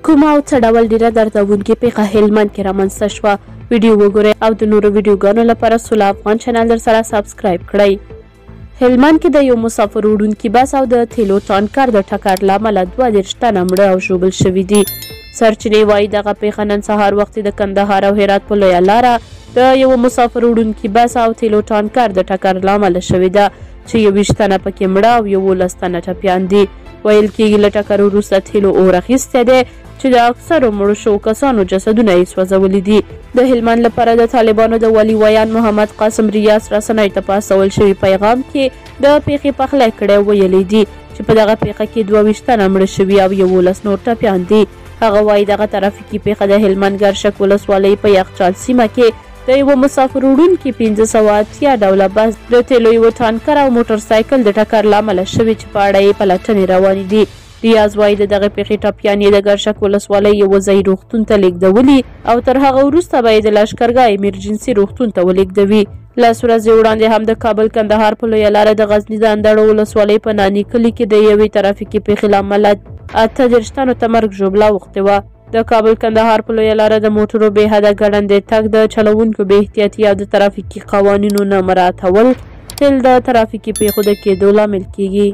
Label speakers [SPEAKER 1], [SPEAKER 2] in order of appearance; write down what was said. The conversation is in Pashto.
[SPEAKER 1] کومه او څه ډول ډیره دردونکې پیښه هلمند کې رامنځته شوه؟ ویډیو وګورئ او د نورو ویډیوګانو لپاره سوله افغان چینل درسره سبسکرایب کړئ. هلمند کې د یو مسافر وړونکي بس او د تیلو ټانکر د ټکر له امله 32 تنه مړه او ژوبل شوي دي. سرچینې وایي دغه پیښه نن سهار وختي د کندهار او هرات په لویه لاره د یوه مسافر وړونکي بس او تیلو ټانکر د ټکر له امله شوې ده چې 21 تنه پکې مړه او 11 تنه ټپیان دي. ویل کیږي له ټکر وروسته تیلو اور اخیستی دی چې د اکثرو مړو شوو کسانو جسدونه یې سوځولي دي. د هلمند لپاره د طالبانو د والي ویاند محمد قاسم ریاض رسنیو ته په استول شوي پیغام کې د پیښې پخلی کړی او ویلي دي چې په دغه پیښه کې 22 تنه مړه شوي او 11 نور ټپیان دي. هغه وایي دغه ترافیکي پیښه د هلمند ګرشک ولسوالۍ په یخچال سیمه کې د یوه مسافر وړونکي 580 ډوله بس د تیلو یوه ټانکر او موټرسایکل د ټکر له امله شوې چې په اړه یې پلټنې روانې دي. ریاض وایي د دغې پیښې ټپیان یې د ګرشک ولسوالۍ یوه ځایي روغتون ته لیږدولي او تر هغه وروسته به یې د لشکرګاه ایمرجنسي روغتون ته ولیږدوي. لس ورځې وړاندې هم د کابل کندهار په لویه لاره د غزني د اندړو ولسوالۍ په ناني کلي کې د یوې ترافیکي پیښې له امله 38 تنو ته مرګ ژوبله اوښتې وه. د کابل کندهار په لویه لاره د موټرو بې حده ګړندی تګ، د چلوونکو بې احتیاطي او د ترافیکي قوانینو نه مراعتول تل د ترافیکي پیښو د کېدو لامل کیږي.